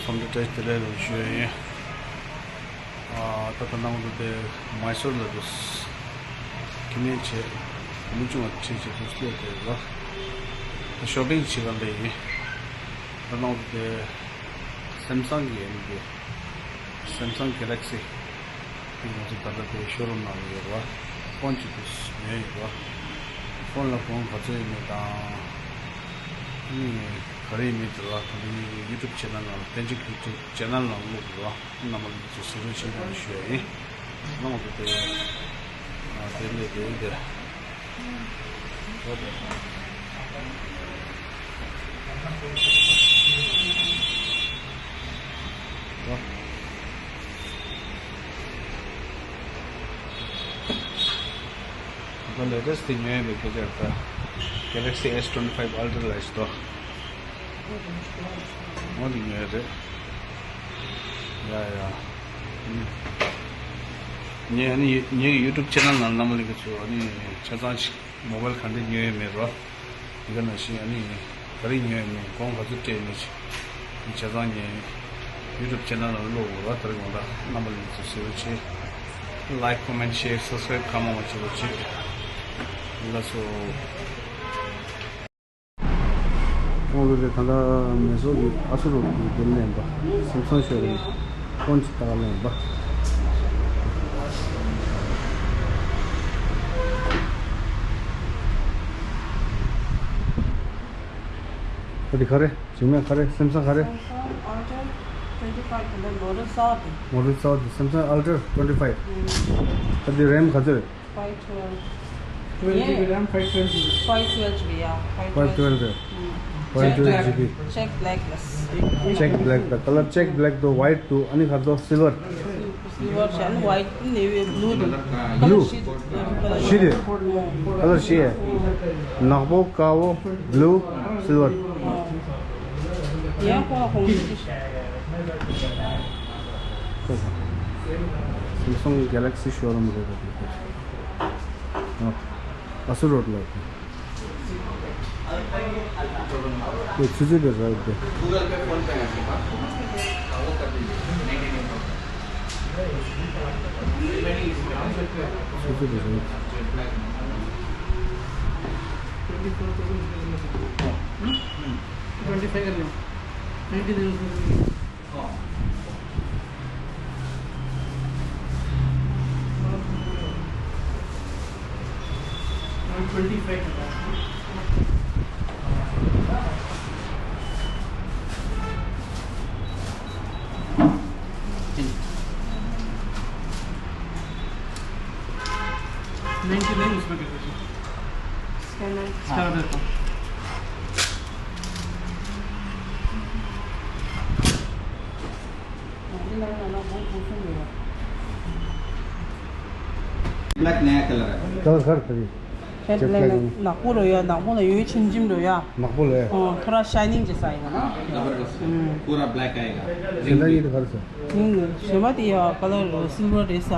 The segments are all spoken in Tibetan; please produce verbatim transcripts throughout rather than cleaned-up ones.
ཚོམ་བསྡུ་བཀྲ་ཤིས་བདེ་ལེགས་ལ་ཞུ་ཡ་ཡིན། ཨ། ད་ད་ནང་དུ་དེ་མའི་སོར་ལ་དུ་ཁྱིམ་ནས་བྱས། མི་ཆུང་བ་ཁྲིད་བྱས་དུ་སླེབས་དེ་ལ། ད་ཤོ་པིང་བྱེད་ག་སླེབས་ཡིན། ད་ནང་དུ་དེ་སེམ་སང་གི་ཡིན་གི། སེམ་སང་གེ་ལེག་སི་དེ་ང་ཚོ་ད་ལྟ་དེ་ཤོ་རུམ་ནང་ཡོད་ར། ཕོན་ཅིག་དུ་ཉོས་ཡོད་ར། ཕོན་ལ་གོང་ག་ཚོད་ཡིན་མིན་དང་། ཨ་ནི་ག་རེ་ཡིན་མིན་དེ་ལ་ད་ནི་ཡུ་ཊུབ་ཆེ་ནལ་ནང་ལ་བསྟན་འཇིགས་ཡུ་ཊུབ་ཆེ་ནལ་ནང་བླུགས་ཡོད་ར། རྣམ་པ་ལ་ཚོ་གཟིགས་རོགས་བྱེད་དགོས་ཞུ་ཡ་ཡིན། ནང་དུ་དེ་ཨ་དེ་ལས་དེ་དེ། ད་ལེ་ཊེ་སི་ཊི་དེ་ཉོས་ཡོད་པའི་སྐད་ཆ་རེད་ད། Galaxy S twenty five Ultra ལ་ཞིག་ཏོ། འོ་དེ་ཉོས་ཡོད་རེད། ཡ་ཡ། ངས་ཨ་ནི་ངའི་ཡུ་ཊུབ་ཆེ་ནལ་ནང་རྣམ་པ་ལྷན་རྒྱས་ཚོ་ཨ་ནི་ཆ་ཚང་ཞིག་མོ་བལ་ག་འདྲ་ཉོས་ཡོད་མེད་རོ། འདི་ག་ནང་བཞིན་ཨ་ནི་ག་རེ་ཉོས་ཡོད་མེད་གོང་ག་ཚོད་སྤྲད་ཡོད་མེད་ཅིག་ཆ་ཚང་ངའི་ཡུ་ཊུབ་ཆེ་ནལ་ནང་ལ་བླུགས་ཡོད་རོ། དེ་རིང་ད་རྣམ་པ་ལྷན་རྒྱས་ཚོ་གཟིགས་རོགས་བྱེད། Like, comment, share, subscribe གང་མང་མང་བྱེད་རོགས་བྱེད། ལགས་སོ། ཁོང་ཚོ་དེ་ད་ལྟ་མེ་སོར་གྱི་ཨ་སུ་རོ་གི་དེ་ལེན་པ། སེམ་སང་ཤོ་རུམ་ཕོན་ཅིག་ལྟ་ག་ལེན་པ། ད་དེ་ག་རེ། ཇིང་མེ་ག་རེ། སེམ་སང་ག་རེ། Samsung Ultra twenty five དེ་འདྲ་མོ་ཌེལ་གསར་པ་དེ། མོ་ཌེལ་གསར་པ་དེ་སེམ་སང་ཨལ་ཊར་ཊུ་ཝེན་ཊི་ཕའིབ། ད་དེ་རེམ་ག་ཚོད་རེད། Five twelve. Twelve GB RAM, five twelve GB. Five twelve GB, yeah. Five twelve GB. Five twelve GB. Check black, yes. Check black. ད་ཀ་ལར་ཅེག་བྷེ་ལེག་འདུག་ཝའིཊ་འདུག་ཨ་ནི་ག་རེ་འདུག་སིལ་ཝར། སིལ་ཝར་བྱས་ནས་ཝའིཊ་ནེ་ཝི་བྷུ་ལུ་འདུག་ཀ་ལར་བཞི་འདུག་ཀ་ལར་བཞི་རེད། ཀ་ལར་བཞི་ཡ། ནག་པོ། དཀར་པོ། བྷུ་ལུ། སིལ་ཝར། ཡང་ཁོ་ལ་གོང་ཞུ་ཅིག་སེམ་སང་གེ་ལེག་སི་ཤོ་རུམ་རེད་པ། དེ་ཨ་སུ་རོ་ཌི་ལ། དེ་ཆུ་ཚོད་དེ་རེད་དེ། Google Pay, PhonePe ང་ཚོ་ཆུ་ཚོད་དེ་རེད། Twenty five कर लो। Ninety nine। Ninety nine उसमें कर दीजिए। Scanner. Scanner देता हूँ। ब्लैक नया कलर है। Colour sir, sir. ནག་པོ་ལོ་ཡ། ནག་པོ་ལ་ཡོད་ཆིམ་ཆིམ་ལོ་ཡ། ནག་པོ་ལོ་ཡ། ཨོ། थोड़ा शाइनिंग जैसा आएगा ना। जबरदस्त। हम्म। पूरा ब्लैक आएगा। ཟེར་ད་ཡིན་ད་ག་རེ་ཟེར། ཡིན། ཞེ་མ་དེ་ཡ་ཀ་ལར་སིལ་ཝར་རེད་ས།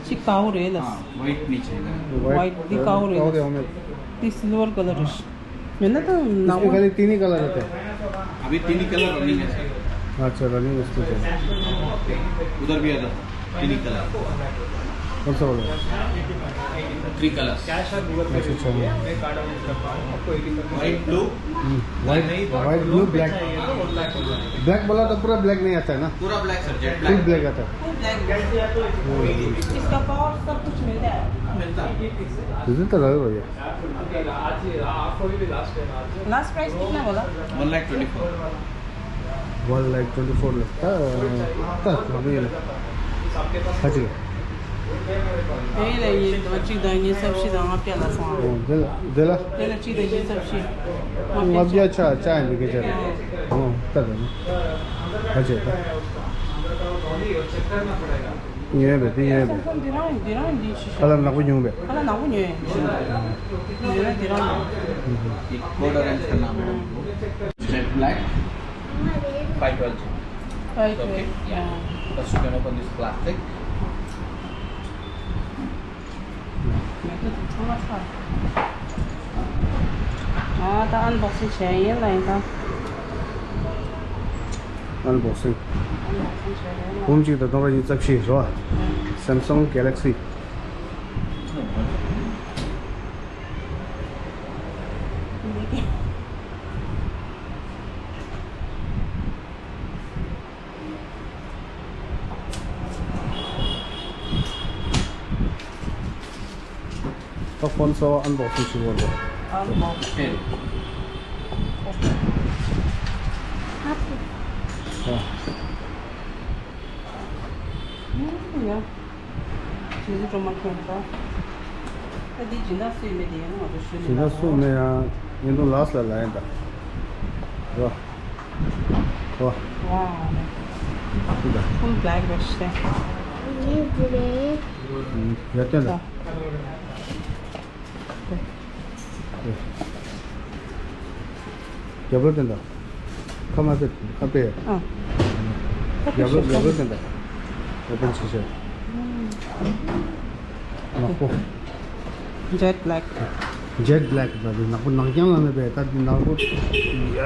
ཅིག་དཀར་པོ་རེད་ལ། हाँ, व्हाइट नीचे है। ཝའིཊ་འདི་དཀར་པོ་རེད་ལ། དེ་སིལ་ཝར་ཀ་ལར་རེད། ཡིན་ན་ད་ནག་པོ། इसमें खाली तीन ही कलर होते हैं। अभी तीन ही कलर रनिंग है सर। अच्छा, रनिंग उसमें चल रहा है। उधर भी है सर, तीन ही कलर। कौन सा वाला है? Three colour. अच्छा, अच्छा। White, blue. हम्म, white, white, blue, black. Black वाला तो पूरा ब्लैक नहीं आता है ना? पूरा black sir, jet full black. Black आता है। Full black. हम्म। इसका पावर सब कुछ मिलता है। हाँ, मिलता है। कितने तक आएगा भैया? लास्ट प्राइस कितना बोला? One lakh twenty four. One lakh twenty four लगता है। हाँ, हाँ, हाँ, हाँ। हाँ जी। དེ་ལ་ཡིན་དང་གཅིག་དང་གཉིས་རྩ་བཞི་དང་ལྔ་བརྒྱ་ལ་སོང་ཨ། ཨོ། དེ་ལ་དེ་ལ། དེ་ལ་གཅིག་དང་གཉིས་རྩ་བཞི། ལྔ་བརྒྱ་ཆ་ཆ་ཡིན་པའི་སྐད་ཆ་རེད། ཨོ། ལྟ་དང་། ཁ་ཆེ་ད། ཉོས་པས་དེ་ཉོས་པས། སེམ་སང་འདི་རང་འདི་རང་འདི་ཞིག་ཁ་ལག་ནག་པོ་ཉོས་པས། ཁ་ལག་ནག་པོ་ཉོས། ཉོས་ན་འདི་རང་། एक कोड अरेंज करना madam. Jet black. Five twelve जी। Five twelve. Okay, yeah. बस you can open this plastic. ཨ། ད་ཨན་བོག་སིང་བྱས་ཡིན་ལ་ཡིན་ད། Unboxing. འབུམ་གཅིག་དང་སྟོང་ཕྲག་ཉི་ཤུ་རྩ་བཞི་རེད་བ། Samsung Galaxy. ད་ཕོན་གསར་པ་unboxing བྱེད་དགོས་འདུག Unboxing. ཨ། ཡ། ཇི་འདྲ་མཁན་ད། ད་འདི་སྦྱིན་བདག་སུ་ཡིན་མིན་དེ་ཡང་ང་ཚོ་ཞུ་ནས། སྦྱིན་བདག་སུ་མིན་ཡང་ཡིན་དུ་ལགས་ལ་ལ་ཡིན་ད། རོ། ཨོ། Wow. Full black brush there. ཡར་བསྟན་དང་། རྒྱབ་ལོག་བསྟན་དང་། ཁ་མ་བསྟན་ཁ་བསྟན། ཨ། རྒྱབ་ལོག་རྒྱབ་ལོག་བསྟན་དང་། ཨོ་པན་བྱེད་བྱེད། ནག་པོ། Jet black. Jet black ཟེར་དུས་ནག་པོ་ནག་རྐྱང་ལ་མེད་པས། ད་འདི་ནག་པོ་ཡ་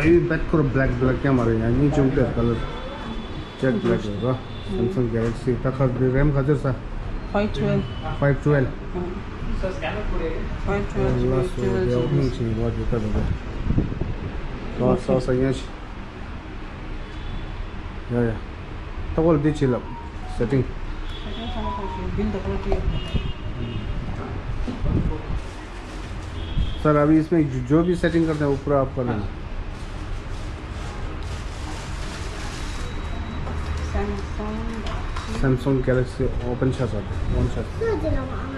ཡུལ་བེད་ཁོ་ར་black black རྐྱང་མ་རེད། ཡང་སྙིང་ཆུང་ཏེ་color jet black རེད་རོ། Samsung Galaxy ད་ཁ་འདི་རེམ་ག་ཚོད་ས། Five twelve. Five twelve. Five twelve. ལགས་སོ། འདི་ཨོ་པན་བྱེད་ཡིན་རོ། འདི་ལྟ་ལ་འདི། ལགས་སོ་ཡ་ཤི། ཡ་ཡ། ཐོག་ལ་འདི་བྱེད་ལབ། Setting. Setting ཚང་མ་ཐོག་ཞིག་འདི་འདི་ཁོ་ཅི། सर, अभी इसमें जो, जो भी सेटिंग करते हैं, वो पूरा आप कर लेना। Samsung. Samsung Galaxy open छ छ, on छ छ। Samsung Galaxy.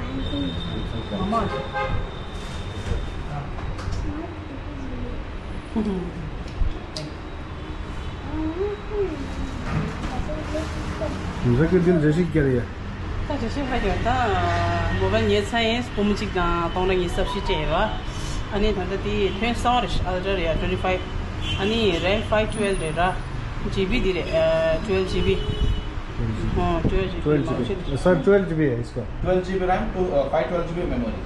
འཛུགས་སྐྲུན་འཛུལ་ཞིག་བསྐྱལ་ཡོད། ད་འཛུལ་ཞིག་ཧ་གྱོ་ད་མོ་བལ་ཉེ་ཚན་ཡིན། འབུམ་གཅིག་དང་སྟོང་ཕྲག་ཉི་ཤུ་རྩ་བཞི་སྤྲད་ཡོད། ཨ་ནི་ད་ལྟ་དེ་ཐོན་གསར་རེད། Ultra རེད། Twenty five. ཨ་ནི་RAM five twelve རེད་ར། GB དེ་རེད། ཨ། twelve GB. हाँ, twelve GB। Twelve GB। Sir, twelve GB है इसका। Twelve GB RAM, two, uh, five twelve GB memory।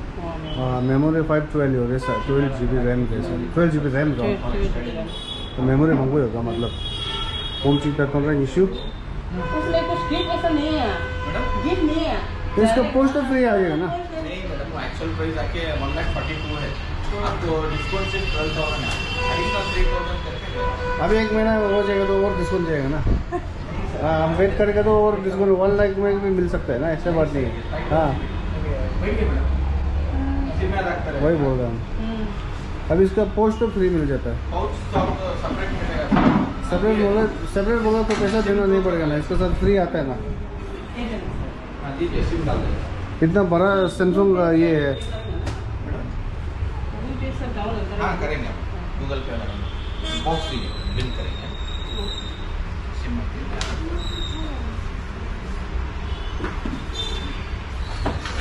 हाँ, memory five twelve हो रहे सर, twelve GB RAM रहे sir, twelve GB RAM रहो। Twelve GB RAM। तो memory महंगो होगा, मतलब, home chip तक पंद्रह issue। उसमें कुछ gift ऐसा नहीं है। मैडम? Gift नहीं है। तो इसका post तो free आ जाएगा ना? नहीं मैडम, वो actual price आके one lakh forty two है। आपको discount सिर्फ twelve thousand है, additional three thousand करके दे रहा हूँ। अभी एक महीना हो जाएगा तो और discount जाएगा ना। हाँ, हम wait करेंगे तो और discount one lakh में भी मिल सकता है ना, ऐसा बात नहीं है। हाँ। बैठिए मैडम। जिम्मेदार रखते रहे। वही बोल रहा हूँ। हम्म। अब इसका pouch तो free मिल जाता है। Pouch तो आपको separate मिलेगा। Separate बोला, separate बोला तो पैसा देना नहीं पड़ेगा ना, इसके साथ free आता है ना। हाँ जी, जी, SIM डाल देंगे। इतना बड़ा Samsung का ये है। मैडम, Google Pay से download करेंगे। हाँ, करेंगे हम। Google Pay madam. Box दीजिए, bill करेंगे। SIM मत दीजिए।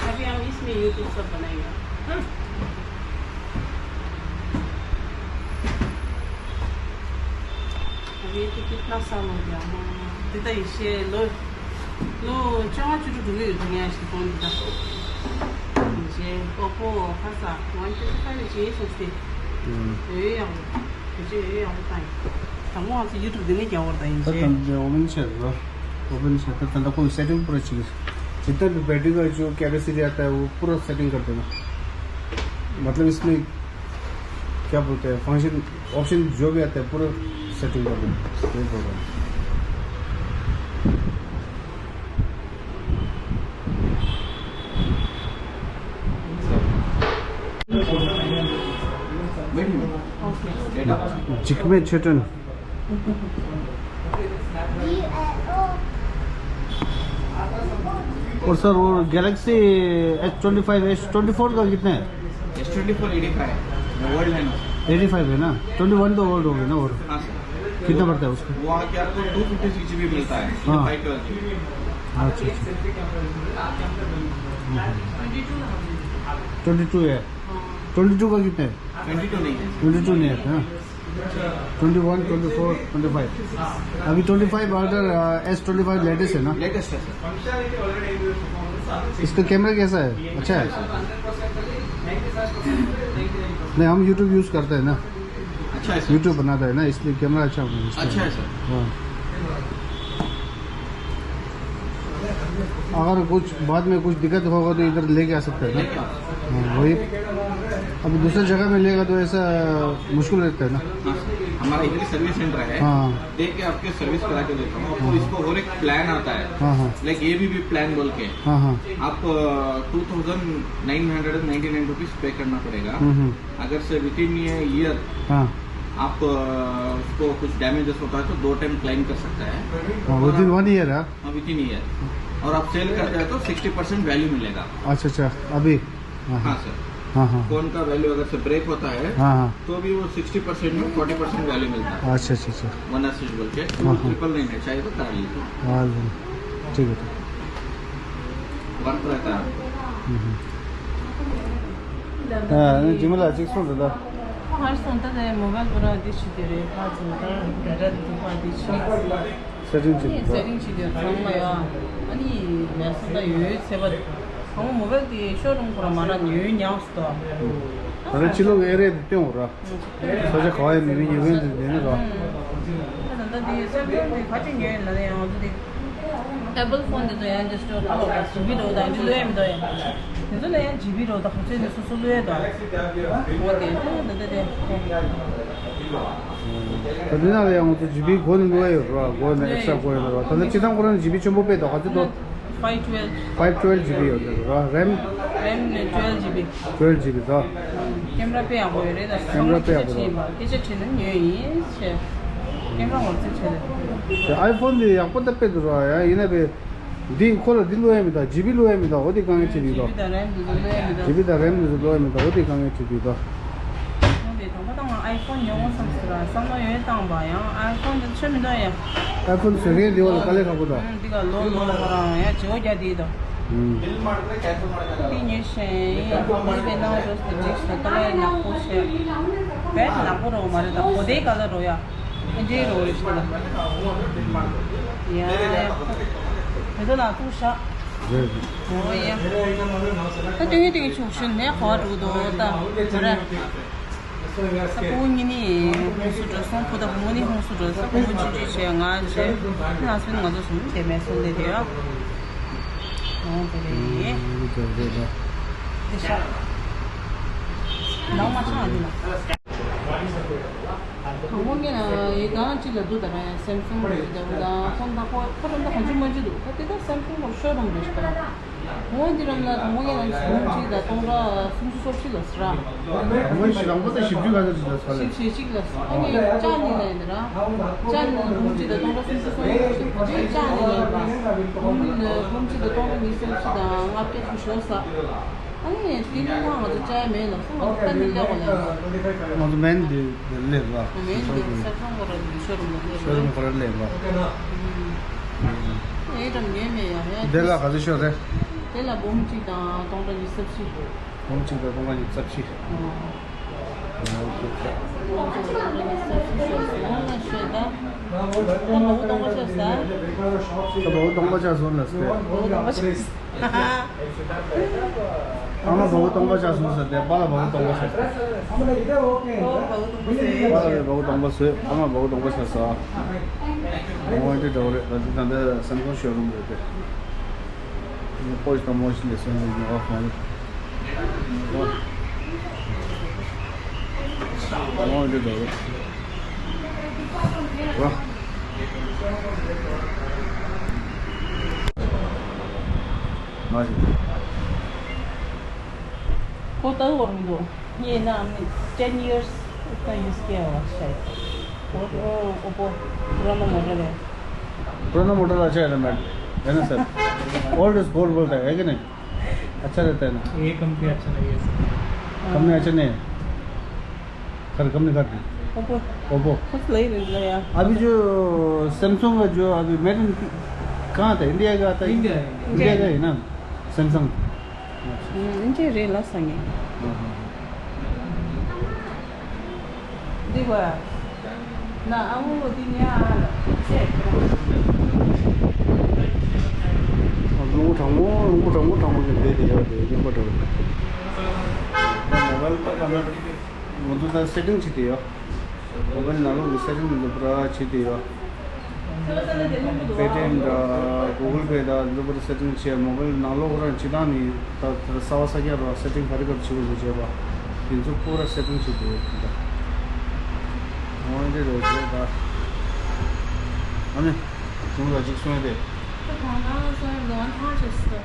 अभी हम इसमें YouTube सब बनाएंगे। हाँ। अभी तो कितना साल हो गया, माँ। कितना इसे लो, लो, चार चुटू ढूंढे, ढूंढे आज फोन किया। मुझे Oppo खसा one twenty five जी सोचते। हम्म। ये हम, मुझे ये हम बताएं। तमो आज YouTube देने क्या होता है ད་इनसे? ད་འདི་ཨོ་པན་བྱས་རོ། ཨོ་པན་བྱས་ད་ད་ད་ཁོ་སེ་ཊིང་པུ་ར་ཅིག་ཇི་ལྟར་དུ་बैटरी का जो कैपेसिटी आता है, वो पूरा सेटिंग कर देना। मतलब, इसमें क्या बोलते हैं, फंक्शन, ऑप्शन जो भी आता है, पूरा सेटिंग कर देना। कोई प्रॉब्लम नहीं। འཇིགས་མེད་ཆོས་སྒྲོན། और सर, वो Galaxy S twenty five, S twenty four का कितना है? S twenty four eighty five, वो ओल्ड है ना। Eighty five है ना, twenty one तो ओल्ड हो गया ना। और हाँ सर। कितना पड़ता है उसका? वो आके आपको टू फिफ्टी सिक्स जीबी मिलता है, हाँ। Five twelve GB। अच्छा, अच्छा। ट्वेंटी टू है। ट्वेंटी टू का कितना है? ट्वेंटी टू नहीं है। ट्वेंटी टू नहीं आता ना। Twenty one, twenty four, twenty five. अभी ट्वेंटी फाइव अल्ट्रा, अ, एस ट्वेंटी फाइव लेटेस्ट है ना? लेटेस्ट है सर। इसका कैमरा कैसा है? अच्छा है? नहीं, हम YouTube यूज़ करते हैं ना। अच्छा है सर। YouTube बनाता है ना, इसलिए कैमरा अच्छा होना चाहिए। अच्छा है सर। हाँ। अगर कुछ बाद में कुछ दिक्कत होगा तो इधर लेके आ सकते हैं ना? लेके आ सकते हैं। हाँ, वही। अब दूसरा जगह में लेगा तो ऐसा मुश्किल रहता है ना? हाँ, हमारा इधर ही सर्विस सेंटर है। हाँ। देख के आपके सर्विस करा के देता हूँ। आपको हाँ। इसको और एक प्लान आता है। हाँ, हाँ। लाइक एबीबी प्लान बोल के। हाँ, हाँ। आप two thousand nine hundred ninety nine rupees पे करना पड़ेगा। हम्म, हम्म। अगर से विद इन ईयर हाँ। आप अ, उसको कुछ डैमेजेस होता है तो दो टाइम क्लेम कर सकता है। हाँ, और within आप one year, हाँ? हाँ, विद इन ईयर। और आप सेल करते हैं तो सिक्सटी परसेंट वैल्यू मिलेगा। अच्छा, अच्छा, अभी? हाँ, हाँ। हाँ, सर। हाँ, हाँ। फोन का वैल्यू अगर से ब्रेक होता है, हाँ, हाँ। तो भी वो सिक्सटी परसेंट में फोर्टी परसेंट वैल्यू मिलता है। अच्छा, अच्छा, अच्छा। वन एस बोल के, हाँ, हाँ। ट्रिपल नाइन है, चाहिए तो करा लीजिए। हाँ, ठीक है, ठीक है। वर्क रहता है आपको। हम्म, हम्म। ཨ་ནི་ཇི་མི་ལ་གཅིག་གསུངས་འདུག་ད། ཁར་སོང་ད་དེ་མོ་བལ་པུ་ར་འདི་ཆུ་དེ་རེད། ཁ་ཚོ་ད་དེ་ར་འདི་པ་འདི་ཆུ། སེ་ཊིང་ཅིག་ཨ་ནི་སེ་ཊིང་ཅིག་དེ་ཚང་མ་ཡོད། ཨ་ནི་ལས་སོང་ད་ཡོད་ཚེ་པ། ཚང་མ་མོ་བལ་དེ་ཤོ་རུམ་ཁོ་ར་མ་ར་ཉོས་ཉག་སུ་ད། ད་ར་ཕྱི་ལོགས་ཨེ་རེ་དེ་སྟོན་འོ་ར། ས་ཆ་ག་བ་ཡང་མི་མི་ཉོ་མཁན་དེ་དེ་ནི་ར། ད་ད་དེ་སེམ་ཁོང་དེ་ཁ་ཅིག་ཉོས་ལ་ནི་ཡང་དེ། ཨེ་པལ་ཕོན་དེ་ཚོ་ཡང་ཇི་སི་ཊི་ཁ་ལོ་ག་ཇི་བི་འགྲོ་དང་འདི་ལོས་མི་འདུག་ཡང་། དེ་ཚོ་ལ་ཡང་ཇི་བི་འགྲོ་དང་ཁོ་ཚོས་ནི་སོ་སོ་ལོས་དང་། འོ་དེ་ཚོ་འདི་འདི་དེ། ད་འདི་ནང་ལ་ཡང་ང་ཚོ་ཇི་བི་སྒོ་ནས་ལོས་ཡོད་ར། སྒོ་ནས་ཨེག་སི་ཊ་སྒོ་ཡོད་ར། ད་ལྟ་སྤྱི་བཏང་ཁོ་རང་ཇི་བི་ཆེན་པོ་དཔེ་དང་ག་ཚོད་འདུག་ཕའིབ་ཊུ་ཝེལ། ཕའིབ་ཊུ་ཝེལ་ཇི་བི་ཡོད་ར། རེམ། རེམ་ནི་ཊུ་ཝེལ་ཇི་བི། ཊུ་ཝེལ་ཇི་བི་ད། ཀེམ་ར་དཔེ་ཡག་པོ་ཡོད་རེད་ད། ཀེམ་ར་དཔེ་ཡག་པོ་འདུག་སྐད་ཆ་དྲིས་ན་ཉོས་ཡིན་ཞེས། ཀེམ་ར་ངོ་ཚ་བྱས་རེད། དེ་ཨའི་ཕོན་དེ་ཡག་པོ་ད་དཔེ་འདུག་ར། ཡ་ཡིན་ན་དཔེ། འདི་ཁོ་ལ་འདི་བླུག་ཡ་མི་འདུག་ཇི་བི་བླུག་ཡ་མི་འདུག་འོ་དེ་དཀའ་ངལ་འཕྲད་ཀྱི་འདུག་ཇི་བི་དང་རེམ་དེ་ཚོ་བླུག་ཡ་མི་འདུག་ཇི་བི་དང་རེམ་དེ་ཚོ་བླུག་ཡ་མི་འདུག་འོ་དེ་དཀའ་ངལ་འཕྲད་ཀྱི་འདུག་འོ་དེ་དང་པོ་དང་ང་ཨའི་ཕོན་ཉོ་དགོས་བསམ་ཟེར་ར། བསམ་བློ་ཡོད་བཏང་བ་ཡང་ཨའི་ཕོན་དེ་ཆོ་མི་འདུག་ཡ། ཨའི་ཕོན་བཟོ་མཁན་འདི་བ་ལ་དཀའ་ལས་ཁག་པོ་འདུག་འདི་ག་ལོ་ལོ་ལ་ཁོ་རང་ཡང་བརྗེ་བོ་རྒྱག་དེ་འདུག་འདི་ཉོས་ཤེས་ཡིན་འདི་བས་ནང་རོས་དེ་འགྲིག་ཤེས་ཀ་ལ་ཡ་ནག་པོ་ཤེས་བས་ནག་པོ་རོ་མ་རེད་ད་གོ་དེ་ག་ལ་རོ་ཡ། ཨེ་འདྲའི་རོ་རེ་ཞིག་ལ། ཡ་ཡ། དེ་ཚོ་ལ་ཐུག་ཤག་རེད་རེད། འོ་ཡ། ད་ཏིང་ངེ་ཏིང་ངེ་ཆུང་ཞུ་ནས་གོ་བ་འགྲོ་གི་འདུག་ད་མ་རེད། ད་བུ་གཉིས་ནི་ཧོང་སུ་འགྲོ་སོང་། བུ་དང་བུ་མོ་ནི་ཧོང་སུ་འགྲོ་སོང་། བུ་མོ་ཆུང་ཆུང་བྱས་ང་བྱས། ང་སུན་ང་ཚོ་སུན་དེ་མེད་སུན་དེ་དེ་ཡ། འོ་དེ་རེད། དེ་ཤག་ནང་མ་ཆང་ཨ་ནི་ལ། དང་པོ་ངས་ཡི་གང་གཅིག་ལ་འདུག་ད་ར་ཡང་སེམ་སུང་གི་ལྟ་བུ་དང་ཁོང་ད་ཁོ་ཁོ་རང་ད་གང་ཅི་མ་ཅི་འདུག་ད་དེ་ད་སེམ་སུང་གི་ཤོ་རུམ་རེད་ཤག་འོ་འདི་རང་ལ་དང་པོ་ངས་རང་སུང་གཅིག་ད་སྟོང་ཕྲག་སུམ་ཅུ་སོ་གཅིག་ལ་ཟེར་ར། དང་པོ་ཞིག་རང་པོ་ད་བཞི་བཅུ་ག་ཚོད་ཅིག་ལ་ཟེར་ལ། བཞི་བཅུ་གཅིག་ལ་ཟེར། ཨ་ནི་ཅ་ནི་ལ་ཡིན་ད་ར། ཅ་ནི་ལ་སུང་གཅིག་ད་སྟོང་ཕྲག་སུམ་ཅུ་སོ་གཅིག་ད་ཅ་ནི་ལ་ཡིན་པ། སུང་གཅིག་ལ་སུང་གཅིག་ད་སྟོང་ཕྲག་ཉི་ཤུ་རྩ་གཅིག་དང་ལྔ་བརྒྱ་དྲུག་ཅུ་ཟེར། ཨ་ནི་དེ་ནི་ལྷག་ང་ཚོ་བཅའ་ཡ་མེད་ལ་སོང་ང་ཚོ་ད་ནི་ལེགས་པ་ལ་ཡིན། ང་ཚོ་མེན་འདི་འདི་སླེབས་ལ། མེན་འདི་ས་ཁྲོམ་སྐོར་ར་འདི་ཤོ་རུམ་ལ་སླེབས་ཤོ་རུམ་ལ་སྐོར་ར་སླེབས་ལ། ཨེ་འགྲམ་ཉོས་མེད་ཡ་ཡ། འདི་ལ་ག་ཚོད་ཤོར་རེད། དེ་ལ་འབུམ་གཅིག་དང་སྟོང་ཕྲག་ཉི་ཤུ་རྩ་བཞི། འབུམ་གཅིག་དང་སྟོང་ཕྲག་ཉི་ཤུ་རྩ་བཞི། ཨོ། སྟོང་ཕྲག་ཉི་ཤུ་རྩ་བཞི་ཤོར་སོང་ང་ཤོད་ད། ད་བ་བུ་སྟོང་པ་ཤོར་ས། ད་བ་བུ་སྟོང་པ་ཆགས་སོང་ལ་སྟེ། བ་བུ་སྟོང་པ་ཆགས་སོང་། ཨ་མ་བ་བུ་སྟོང་པ་ཆགས་སོང་ཟེར་ཏེ་པཱ་ལགས་བ་བུ་སྟོང་པ་ཆགས་སོང་། པཱ་ལགས་བ་བུ་སྟོང་པ་བཟོས། ཨ་མ་བ་བུ་སྟོང་པ་ཆགས་སོང་། འོ་འདི་འདྲ་བོ་རེད། ད་ལྟ་ད་ལྟ་སེམ་ཁོང་ཤོ་རུམ་རེད་དེ། པོ་ཞིག་དང་མོ་ཞིག་ལས་སོན་ཟེར་ཉོ་བ་ཁོང་རེད། འོ་འདི་འདྲ་བོ་རེད། ང་ཞིག་ཁོ་ལྟ་བུ་བར་མི་འདུག་ངས་ན་ཨ་ནི་ten years का use किया हुआ शायद। वो वो ओप्पो पुराना मॉडल है। पुराना मॉडल अच्छा है ना मैम? है ना सर? ओल्ड इज गोल्ड बोलता है, है कि नहीं? अच्छा रहता है ना? ये कंपनी अच्छा नहीं है सर। कंपनी अच्छा नहीं है। सर कंपनी का ओप्पो। ओप्पो। कुछ नहीं रहता यार। अभी जो सैमसंग का जो अभी मेड इन कहाँ था? इंडिया का आता है? इंडिया है। इंडिया का है ना सैमसंग? ཨིན་ཇི་རེད་ལ་སང་ངེ། འདི་གོ་ཡ། ན་ཨ་ངུ་འདི་ཉ་ཨ་ལ་ཅེ། ལུང་གྲང་མོ་ལུང་གྲང་མོ་གྲང་མོ་གི་འདི་དེ་ཡོད་དེ་རྙིང་པ་འགྲོ། མོ་བལ་ད་ག་ན་ང་ཚོ་ད་སེ་ཊིང་བྱེད་དེ་ཡོད། མོ་བལ་ནང་ལོགས་ཀྱི་སེ་ཊིང་འདི་པུ་ར་བྱེད་དེ་ཡོད། Paytm དང་Google Pay དང་འདི་པར་སེ་ཊིང་བྱས། མོ་བཱའིལ་ནང་ལོགས་རང་སྤྱི་བཏང་ནི་ད་གསར་པ་གསར་རྒྱག་རོགས། སེ་ཊིང་ག་རེ་ག་རེ་བྱེད་དགོས་བྱས་པ་དེ་ཚོ་པུ་ར་སེ་ཊིང་བྱེད་དགོས་ད། འོ་འདི་རེད་བྱས་ད། ཨ་ནི་གཞུང་ལ་གཅིག་གསུང་ཡ་དེ། ཁོ་དང་ནང་སོང་ལོང་ཐང་ཆད་སོང་།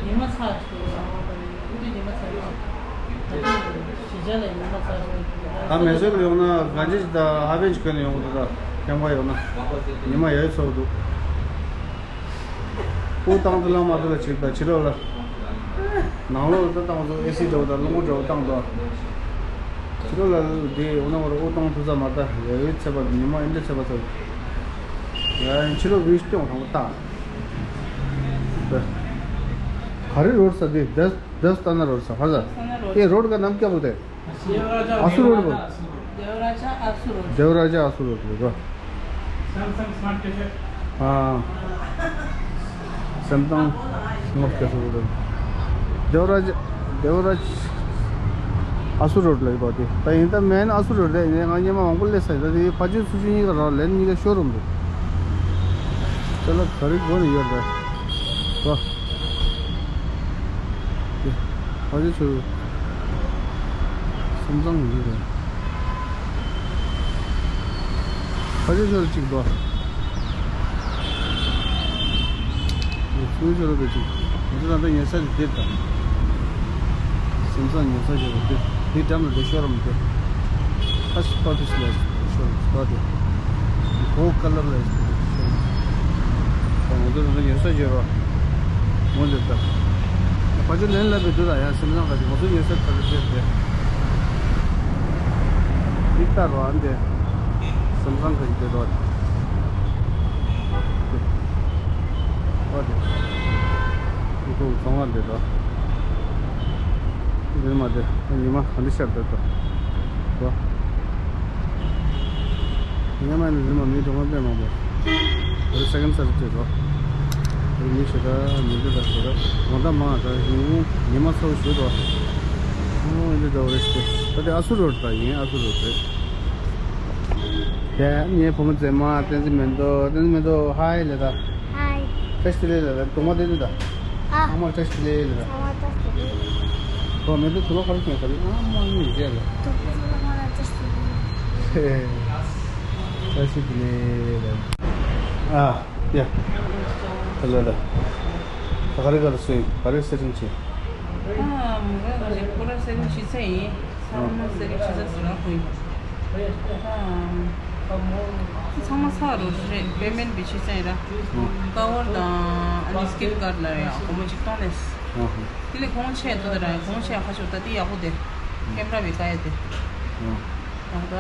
ཉི་མ་ཚ་ཞིག་འདུག་ཉི་མ་ཚ་ཞིག་འདུག་ཉི་མ་ཚ་ཞིག་འདུག་ད་མེ་སོར་ཡོང་ན་གང་ཅི་ཞིག་ད་ཧ་པན་ཅིག་གོན་ནས་ཡོང་གི་འདུག་ད་ཁྱམས་ཁ་ཡོང་ན་ཉི་མ་ཡོད་ཚོད་འདུག་དབུགས་བཏང་དུ་ལ་མ་དུ་ལ་ཅིག་ད་ཕྱི་ལོགས་ལ་ནང་ལོགས་ལ་ད་བཏང་ཚོ་ཨེ་སི་འདྲ་བོ་དང་རླུང་བུ་འདྲ་བོ་བཏང་དོ། ཕྱི་ལོགས་ལ་དེ་འོ་ན་བར་དབུགས་གཏོང་ཐུབ་ས་མ་ད་ལས་འོད་ཚད་པ་ཉི་མ་ཨེ་འདྲ་ཚད་པ་ཚ། ཡ་ཕྱི་ལོགས་བིའུ་སྟོང་དང་པོ་ལྟ། ག་རེ་རོལ་ས་དེ་བརྡ་བརྡ་ལྟ་ན་རོལ་ས་ཧ་ས། ཨེ་རོལ་ག་ནམ་སྐྱ་པོ་དེ། ཨ་སུ་རོལ་པོ། देवराजा असुर देवराजा असुर देवराजा असुर को। Samsung smart cassette. हाँ। Samsung smart cassette. Devraj Devraj असुर रोड लगी बात है। तो इन तो मैंने असुर रोड है, इन्हें गांव में मंगल ले सकता थी, पाजी सुजी नहीं कर रहा, लेन नहीं का शोरूम दे। चलो, खरीद वो नहीं कर रहा। वाह। पाजी छोड़ो। समझाऊंगी। ཕ་ཆེ་ཤོར་གཅིག་འདུག་ཚུལ་ཤོར་བའི་གཅིག་ང་ཚོ་ད་ལྟ་ཉལ་ས་དེ་འདིར་དང་། སེམས་བཟང་ཉལ་ས་ཤོར་བ་འདིར། འདི་འགྲམ་ལ་འདི་ཤོར་བ་འདིར། ཨ་ཤི་པ་ཕི་སི་ལ་ཤོར་བ་འདིར། གོ་ཀ་ལར་ལ་ཤོར་བ་འདིར། ང་ཚོ་ད་ལྟ་ཉལ་ས་ཤོར་བ། མོ་འདིར་དང་། ཕ་ཆེ་ལན་ལ་བི་འདུག་ད་ཡང་སེམས་བཟང་ག་ཅིག་ང་ཚོ་ཉལ་ས་ག་རེ་འདིར་འདིར། འདི་ལྟ་རོ་ཨ་འདིར། སེམས་བཟང་ག་ཅིག་འདིར་རོ། འོ་དེ། ཨི་ཁུང་ཚང་མ་འདི་དང་། འདིར་མ་དེ་ཉི་མ་ག་འདི་ཤར་འདི་དང་། འོ། ཉི་མ་ནི་འདིར་མ་མི་གྲོང་མ་པས་མང་པོ། འདི་སེ་ཀན་སར་བྱེད་དོ། འདི་མི་ཞེ་དྲག་མི་འདི་དང་ཞེ་དྲག་ངོ་ད་མང་དྲག་ཉིན་ཉི་མ་ཚོ་ཞུ་དོ། འོ་འདི་འདྲ་བ་རེད་ཤག་ད་དེ་ཨ་སུ་རོ་ད་ཡིན་ཨ་སུ་རོ་རེད། དེ་ངའི་བུ་མོ་མཛེས་མ་བསྟན་འཛིན་མེ་ཏོག་བསྟན་འཛིན་མེ་ཏོག་ཧའི་ལེ་ད། ཧའི། བཀྲ་ཤིས་བདེ་ལེགས་ལེ་ད་གདོང་མ་བསྟན་འཛིན་ད། ཨ། ཚང་མར་བཀྲ་ཤིས་བདེ་ལེགས་ལེ་ད། ཚང་མར་བཀྲ་ཤིས་བདེ་ལེགས། ཁོ་མེ་ཏོག་དུ་བ་ཁ་རུ་ཁྱོད་ཁ་རུ་ཨ་མ་ནི་རྗེས་ལ། དུ་བ་ཁ་རུ་ཁ་རུ་བཀྲ་ཤིས་བདེ་ལེགས། བཀྲ་ཤིས་བདེ་ལེགས་ལེ། ཨ། ཡ། ད་ལ་ད། ད་ག་རེ་ག་རེ་སོ་ཡིན་ག་རེ་སེ་ཊིང་བྱེད། ཨ་མོ་ག་ག་ཞིག་ཁོ་ར་སེ་ཊིང་བྱེད་ཚེ་ཡིན། ཚང་མ་སེ་ཊིང་བྱེད་ཚེ་ཟེར་ར་ཁོ་ཡིན། ཚང་མ་ཚར་རོ་རེད། པེ་མེན་བི་ཆི་ཚན་ར། ཀ་བར་དང་ཨ་ནི་སི་ཀིན་གར་ལ་ཡང་སྒོར་མོ་གཅིག་གཏོང་ནས། དེ་ལས་གོང་ཆེ་ཏོ་དེ་ར་གོང་ཆེ་ཁ་ཤོར་ད་དེ་ཡག་པོ་དེ། ཀེམ་ར་བི་ཀ་ཡ་དེ། ཡག་ད།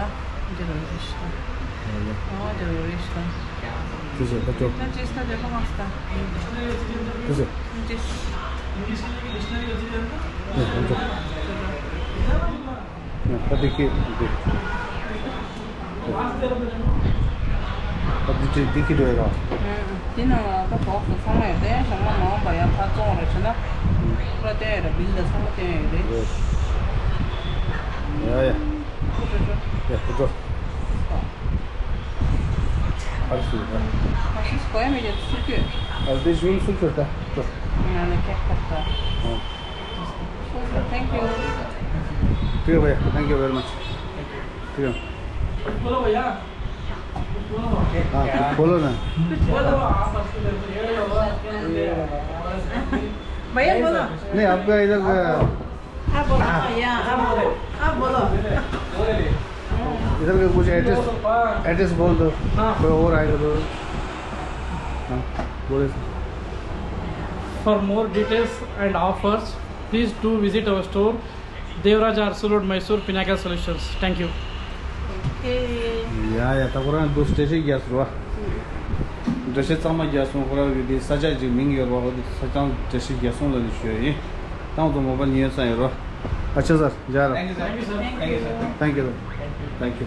འདི་རོ་རེ་ཤི་ད། ཨོ་འདི་རོ་རེ་ཤི་ད། དེ་ཟེར་ད་ཅོ། ད་ཅི་སྟ་དེ་ལོ་མ་སྟ། དེ་ཟེར། ཅི། ཡ་ད་ཅོ། ཡ་ད་དེ་ཀི་དེ། ད་དེ་ཅི་དེ་ཀི་འགྲོ་ཡ་ར། དེ་ནང་ལ་ད་བོགས་སུ་ཚང་མ་ཡོད་དེ་ཞང་མ་མ་འོངས་པ་ཡ་ཕར་བཙོང་ར་བྱས་ན། ཕུ་ར་བསྟན་ཡོད་ར་བིལ་ལ་ཚང་མ་བསྟན་ཡོད་རེད། ཡ་ཡ། ཁུ་ཅོ་ཅོ། ཡ་ཁུ་ཅོ། ཨར་སུ་ཡ། ཨར་སུ་གོ་ཡ་མེད་ཀྱི་སུ་ཁྱོད། ཨར་དེ་ཞུན་སུ་ཁྱོད་ད་ཁྱོད། ང་ལ་ཁྱད་པར་ད། ཨོ། Thank you. ठीक है भैया, thank you very much. ठीक है। बोलो भैया। हाँ, बोलो ना। बोलो आप। भैया बोलो। नहीं, आपका इधर का आप बोलो, हाँ। या, आप बोलो, आप बोलो। इधर का कुछ एड्रेस, एड्रेस बोल दो। हाँ। कोई और आएगा तो। हाँ, बोले sir. For more details and offers, please do visit our store, Devaraja Arsu Road, Mysore, Pinnacle Solutions. Thank you. ཡ་ཡ་ད་ཁོ་རང་འདུག་འགྲེལ་བཤད་རྒྱག་ཟེར་བ། འགྲེལ་བཤད་གཙང་མ་རྒྱག་སོང་ཁོ་རང་གི་དེ་ས་ཆ་ཅིག་མིང་ཡོད་རེད་བ། ཨོ་དེ་ས་ཆ་འགྲེལ་བཤད་རྒྱག་སོང་ལབ་ནས་ཞུ་ཡ་ཡིན། ཏང་ཙུ་མོ་པ་ཉན་ས་ཡོད་རོ། ཨ་ཆ་སར་ཇ་ར། Thank you, sir. Thank you, sir. Thank you, sir. Thank you.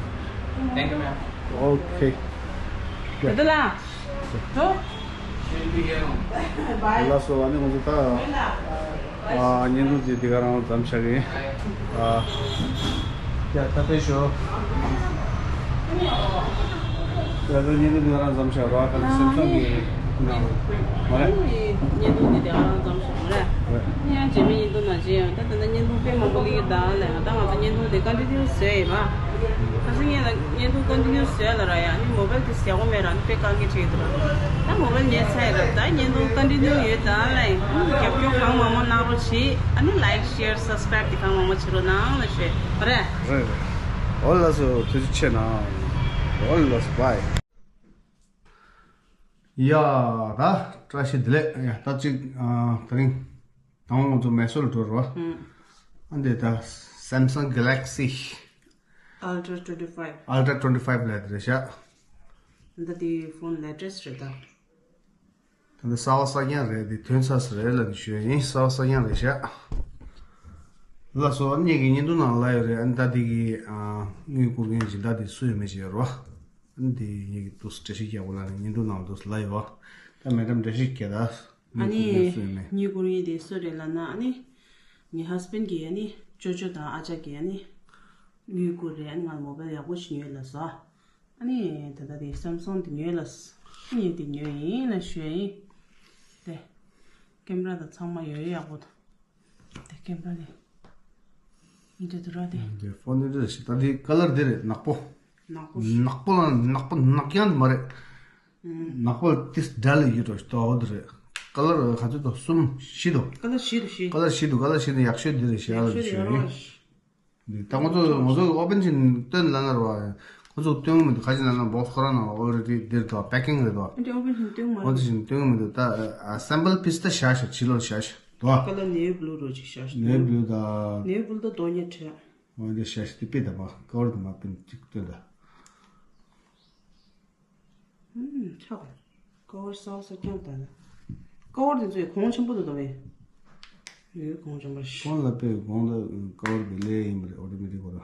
Thank you, ma'am. Okay. དེ་ལ། ལགས་སོ། ལགས་སོ། ཨ་ནི་ང་ཚོ་ད་ཨ་བརྙན་ཐུང་འདི་འདི་ག་རང་མཚམས་བཞག་གི་ཡིན། ཨ་ཡ་ད་ཕེབས་ཤོག་ད་ལྟ་བརྙན་ཐུང་འདི་རང་མཚམས་བཞག་རོགས། ད་ལྟ་སེམ་སང་གི་ནང་མ་རེད། བརྙན་ཐུང་འདི་དེ་རང་མཚམས་བཞག་མ་རེད། རེད། ཡང་རྗེས་མའི་བརྙན་ཐུང་ནང་མཇལ་ཡོང་། ད་ད་ལྟ་བརྙན་ཐུང་དཔེ་མང་པོ་སླེབས་ཀྱི་གདའ་ལས། ད་ང་ཚོ་བརྙན་ཐུང་འདི་ཀོན་ཊི་ནིའུ་བཟོས་ཡིན་པ། ཁ་སང་ངས་ལ་བརྙན་ཐུང་ཀོན་ཊི་ནིའུ་བཟོས་ལ་ར་ཡ། ཨ་ནི་མོ་བལ་དེ་ཡག་པོ་མེད་ར། ཨ་ནི་དཔེ་དཀའ་ངལ་འཕྲད་ཀྱི་འདུག་ར། ད་མོ་བལ་ཉོས་ཚར་ཡིན་ར། ད་བརྙན་ཐུང་ཀོན་ཊི་ནིའུ་ཡོད་གདའ་ལས། ཨ་ནི་རྒྱབ་སྐྱོར་གང་མང་མང་གནང་རོགས་བྱེད། ཨ་ནི་ལའིཀ་ཤེར་སབ་སི་ཀ་རའིབ་དེ་གང་མང་མང་བྱེད་རོགས་གནང་ལ་ཞུ་ཡ་རེད། རེད་རེད། འོ་ལགས་སོ། ཐུགས་རྗེ་ཆེ་གནང་། འོ་ལགས་སོ། བྷའི། ཡ། ད་བཀྲ་ཤིས་བདེ་ལེགས། ཡ། ད་ཅིག་ཨ། དེ་རིང་དང་པོ་ང་ཚོ་མེ་སོར་འགྲོ་རོགས། ཨ་འདི་ད་སེམ་སང་གེ་ལེག་སི། Ultra twenty five. Ultra twenty five ལབ་དེ་རེད་ཤག། འདི་དེ་ཕོན་ལེ་ཊེ་སི་ཊི་རེད་ད། ད་ལྟ་གསར་པ་གསར་རྐྱང་རེད། དེ་ཐོན་ཚར་ས་རེད་ལབ་ནས་ཞུ་ཡ་ཡིན། གསར་པ་གསར་རྐྱང་རེད་ཤག། ལགས་སོ། ཨ་ནི་ངེད་ཀྱི་བརྙན་ཐུང་ནང་ལ་ཡོད་རེད། ཨ་ནི་ད་དེ་གི་ཨ། དངུལ་བསྐུར་མཁན་སྦྱིན་བདག་དེ་སུ་ཡོད་མེད་ཅིག་ཡོད་རོགས། ཨ་ནི་དེ་ངེད་ཀྱི་འདུག་སེ་བཀྲ་ཤིས་རྒྱལ་པོ་ལགས་ནས་བརྙན་ཐུང་ནང་འདུག་སེ་ལབ་ཡོད། ད་མེ་ཌམ་བཀྲ་ཤིས་རྒྱལ་ལགས། ཨ་ནི་དངུལ་བསྐུར་མཁན་སུ་ཡོད་མེད། དངུལ་བསྐུར་མཁན་དེ་སུ་རེད་ལབ་ན། ཨ་ནི་ངའི་ཧས་བྷེན་ཌི་གི་ཨ་ནི་ཅོ་ཅོ་དང་ཨ་ཅག་གིས་ཨ་ནི་དངུལ་བསྐུར་རེད། ཨ་ནི་ང་ལ་མོ་བལ་ཡག་པོ་ཞིག་ཉོས་ལབ་སོང་། ཨ་ནི་ད་ལྟ་དེ་སེམ་སང་དེ་ཉོས་ལ། ཨ་ནི་དེ་ཉོས་ཡིན་ལབ་ཞུ་ཡ་ཡིན། དེ་ཀེམ་ར་དང་ཚང་མ་ཡོད་ཡག་པོ་དང་། དེ་ཀེམ་ར་དེ་འདི་འདུག་ར་དེ། དེ་ཕོན་དེ་འདྲ་ཞིག། ད་དེ་ཀ་ལར་དེ་རེད། ནག་པོ། ནག་པོ། ནག་པོ་ལ་ནག་པོ་ནག་རྐྱང་དེ་མ་རེད། ནག་པོ་ལ་ཏིས་ཌལ་ཡོད་འགྲོ་ཞིག་འདུག་འོ་དེ་རེད། ཀ་ལར་ག་ཚོད་འདུག་གསུམ་བཞི་འདུག་ཀ་ལར་བཞི་འདུག་བཞི། ཀ་ལར་བཞི་འདུག་ཀ་ལར་བཞི་འདུག་ཡག་ཤོས་འདི་རེད་ཤག་ལབ་ཞུ་ཡ་ཡིན། འདི་ད་ང་ཚོ་ང་ཚོ་ཨོ་པན་ཅིན་སྟོན་ལབ་ན་རེད་བ། ང་ཚོ་སྟོན་གི་མི་འདུག་ག་ཅི་ལབ་ན་བོག་སི་ཁོ་རང་ནང་ལ་ཨོ་རེ་ཌི་འདིར་འདུག་པེ་ཀིང་རེད་འདུག་འདི་ཨོ་པན་ཅིན་སྟོན་གི་མ་ཨོ་རེད། དེ་བཞིན་སྟོན་གི་མི་འདུག་ད་ཨ་སེམ་པལ་པིས་ད་བཞག་ཤག་ཕྱི་ལོགས་བཞག་ཤག་འདུག་ཀ་ལར་ནེ་བི་ལུ་རོ་ཅིག་བཞག་ཤག་ནེ་བི་ལུ་ད། ནེ་བི་ལུ་ད་རྡོ་ཉེ་ཁྲི། འོ་འདི་བཞག་ཤག་དེ་དཔེ་ད་པ་ཀ་བར་དུ་མ་པིན་ཅིག་སྟོན་ད། ཧུམ། ཆག་པ། ཀ་བར་གསར་པ་གསར་རྐྱང་ད་ལ། ཀ་བར་དེ་ཚོ་ཡི་གོང་ཆེན་པོ་འདུག་ད་བས། ཡོད་གོང་ཆེན་པོ་ཞིག་གོང་ལ་དཔེ་གོང་ལ་ཀ་བར་དེ་ལས་ཡིན་པ་རེད། ཨོ་ཏོ་མེ་ཊིག་གོ་ར།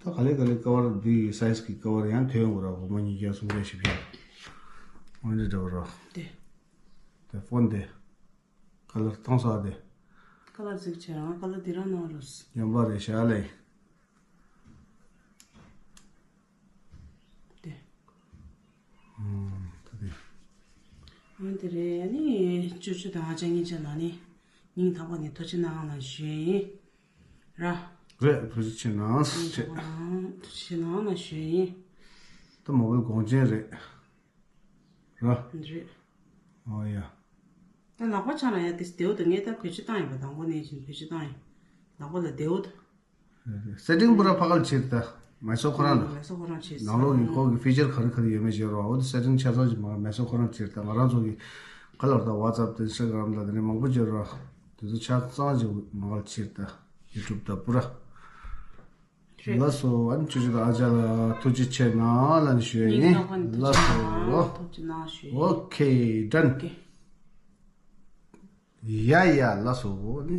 ད་ག་ལེ་ག་ལེ་ཀ་བར་འདི་ཡི་སའི་ཛི་གི་ཀ་བར་ཡང་ཐོན་གོ་ར། སྒོར་མོ་ཉིས་བརྒྱ་སུམ་བརྒྱ་བཞི་བརྒྱ། འོ་འདི་འདྲ་བ་ར། དེ། དེ་ཕོན་དེ། ཀ་ལར་གཏོང་ས་དེ། ཀ་ལར་གཟིགས་བྱས་རང་ཀ་ལར་འདི་རང་ནང་རུ། ཡོང་པ་རེད་ཤག་ལེ། དེ། ཨང་། ད་དེ། ཨང་། དེ་རེད། ཨ་ནི་ཅོ་ཅོ་དང་ཨ་ཅག་གཉིས་ཆ་ལ་ནི་སྙིང་ཐག་པ་ནས་ཐུགས་རྗེ་གནང་ལ་ཞུ་ཡིན། ར། རེད། ཐུགས་རྗེ་ཆེ་གནང་། སྙིང་ཐག་པ་ནས་ཐུགས་རྗེ་ཆེ་གནང་ལ་ཞུ་ཡིན། ད་མོ་བལ་གོང་ཅན་རེད། ར། རེད། ཨོ་ཡ། ད་ལག་པ་ཆག་ན་ཡ་དེ་བདེ་བོ་དང་། ངས་ད་བེད་སྤྱོད་བཏང་ཡིན་པ། དང་པོ་ནས་ཀྱང་བེད་སྤྱོད་བཏང་ཡིན། ལག་པ་ལ་བདེ་བོ་དང་། སེ་ཊིང་པུ་ར་ཕ་གལ་ཆེར་ད། མེ་སོ་ཁོ་རང་ལ། མེ་སོ་ཁོ་རང་ཆེར། ནང་ལོགས་ཀྱི་ཁོ་གི་ཕི་ཅར་ག་རེ་ག་རེ་ཡོད་མེད་བྱེད་རོགས། འོ་དེ་སེ་ཊིང་ཆ་ཚང་ཅིག་མ་མེ་སོ་ཁོ་རང་ཆེར་ད། ང་རང་ཚོ་གི་ག་ལོར་ད་ཝ་ཙབ་དང་ཨིན་སི་ཊ་གྷ་རམ་དང་དེ་ནས་མང་པོ་བྱེད་རོགས། དེ་ཚོ་ཆ་ཚང་ཅིག་མ་གལ་ཆེར་ད། ཡུ་ཊུབ་ད་པུ་ར། རེད། ལགས་སོ། ཨ་ནི་ཅོ་ཅོ་དང་ཨ་ཅག་ལ་ཐུགས་རྗེ་ཆེ་གནང་ལབ་ནས་ཞུ་ཡ་ཡིན། སྙིང་ཐག་པ་ནས་ཐུགས་རྗེ་ཆེ་གནང་། ལགས་སོ། ཐུགས་རྗེ་གནང་ཞུ་ཡ་ཡིན། ཨོ་ཁེ། ཌན། ཨོ་ཁེ། ཡ་ཡ། ལགས་སོ། ཨ་ནི།